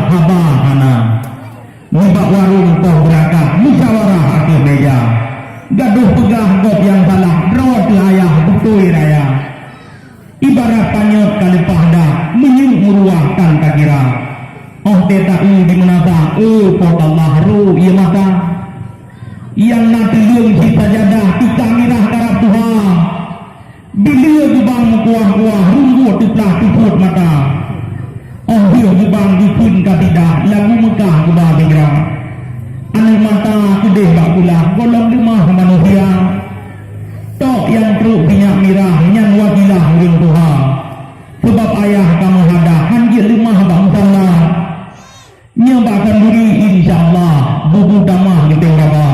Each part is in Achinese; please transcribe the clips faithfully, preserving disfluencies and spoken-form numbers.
Haba hana. Nibak warong poh beurakah, musyawarah ateueh meja. Gadoh peugah gob nyang salah, droe teuh ayah beutôi raya. Ibarat panyöt ka leupah dah, meunyeuk meuruah tan takira. Óh teu ta-eu di meunasah, eu Po teu Allah ru ié mata. Nyang na teuleueng sisajadah, tika mirah karab tuha. Bileu geubang meukuah-kuah, rumbot teuplah teupot mata. Óh lheueh geubang geukheun kasidah, lagu Meukah geuba sigra. Aneuk mata keudeh bak kulah, gohlom leumah manusia. Tok nyang trok sinyak mirah, nyan wasilah ureueng tuha. Sabab ayah ka meuhada, han jeuet leumah bak musala. Nyoe bak khanduri, insya Allah, bubu tamah geutém raba.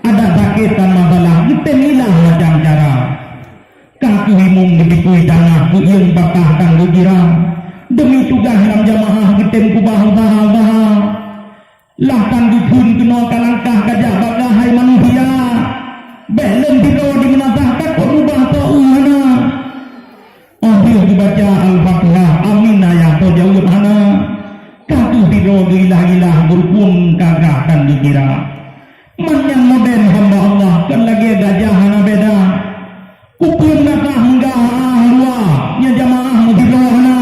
Adak sakét tan masalah, geutém ilah macam cara. Ka keuhimong geutipui tangah, geuieng bakah tan geukira. Deumi tugaih lam jamaah, geutém kubah usaha-usaha. Lah tan geukheun keunoe ka langkah, ka jak bak kah hai manusia. Bék lom sidroe di meunasah, takot rubah soe hana. Óh lheueh geubaca Al-Fatihah, amin ayah, soe jaweueb hana. Ka keuh sidroe geuilah-ilah, beurukon gagah dan geukira. Man nyan modern hamba Allah, kon lagée gajah hana beda. Kupeue meunasah meugah ah luwa, nyan jamaah meusidroe hana.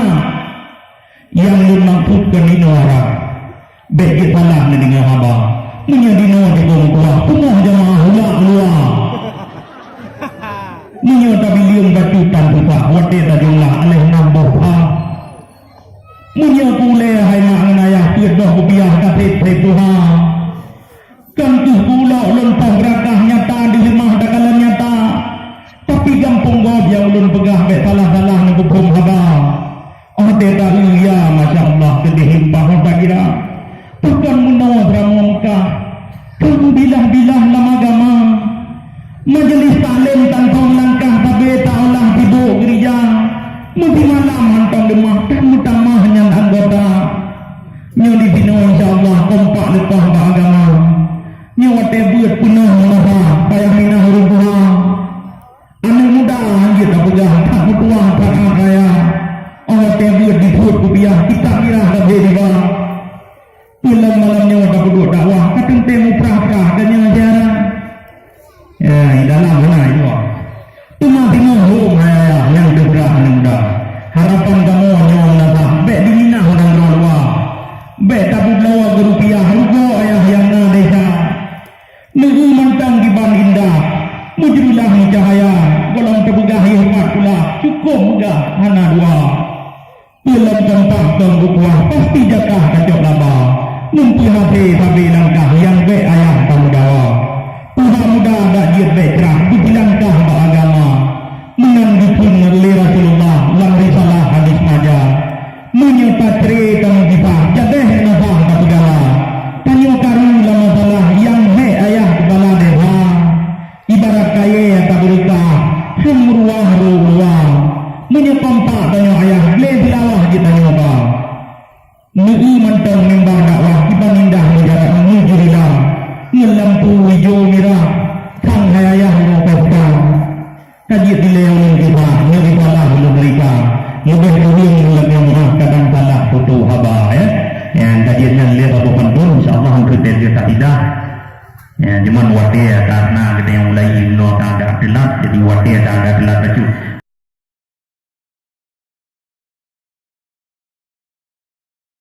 Nyang lôn maksud kon inoe haram. Bék jeuet salah neudeungoe haba. Meunyoe dinoe jipeumeukubah, pungoh jamaah ulak luwa. Meunyoe tabileueng bacut tan susah, watée tajumlah aléh nam boh pha. Meunyoe peuulée hai mak ngon ayah, peuet boh kupiah ka seb-seb tuha. Kan keuh kulok lôn poh beurakah nyata di leumah takalon nyata. Tapi gampông gob nyang ulôn peugah bék salah-salah neupeuphom haba. Óh teu ta-eu, ya, masya Allah, keudeh lumpah meupagira. Pakon meunoe Seuramoe Meukah, teungku bilah-bilah lam agama. Majelis taklim tanpa meulangkah sabe taolah sibok geurija. Meusimalam hantom leumah tan meutamah nyan anggota. Nyoe disinoe insya Allah kompak leupah bak agama. Nyoe watée beuet peunoh masa payah minah ureuëng tuha. Aneuëk muda hanjeuet tapeugah that meutuah that raya. Óh watée beuet dibuet kupiah kitab mirah sabe diba. Peue lom malam nyoe tapeuduek dakwah ka teuntée muprah-prah dan nyang jarang. Ya, di dalam hana jua. Teuma singoh hom hai ayah nyang teugrah aneuëk muda. Harapan kamoe nyoe meunasah bék diminah ureuëng droe luwa. Bék tapeubloe geurupiah rugoe ayah nyang na desya. Neu-eu mantong kiban indah, meujeulah meucahaya, gohlom teupeugah yôh pat pula, cukôp meugah hana dua. Peue lom teumpat kong geukuah, pasti jakah kacok laba. Meunteue hase sabe langkah nyang bék ayah tameudawa. Tuha muda dak jeuet bék crah, beujilangkah bak agama. Meunan geukheun lé Rasulullah lam risalah hadis maja. Meunyoe tacre tameugisah, jadeh meunasah tapeugala. Tanyoe karu lam masalah nyang hék ayah keupala desa. Ibarat kayée nyang tabeuruka, hán meuruah ro uluwa. Meunyoe kompak tanyoe ayah, glé silawah jeuet tanyoe ba. Neu-eu mantong mimbar dakwah, kiban indah mujarab meujeuh rilam. Ngon lampu ijo mirah, sang hai ayah uroe pesta. Ka jeuet dilée ureuëng kisah, nyoe risalah ulôn rika. Leubeh kureueng lôn lagée meuah kadang salah foto haba, ya. Nyang ka jeuet nyan lé saboh pantôn, insya Allah, engkeu teuh jeuet kasidah. Ya, cuman watée karena geutanyoe mulai inoe ka agak teulat, jadi watée ka agak teulat bacut.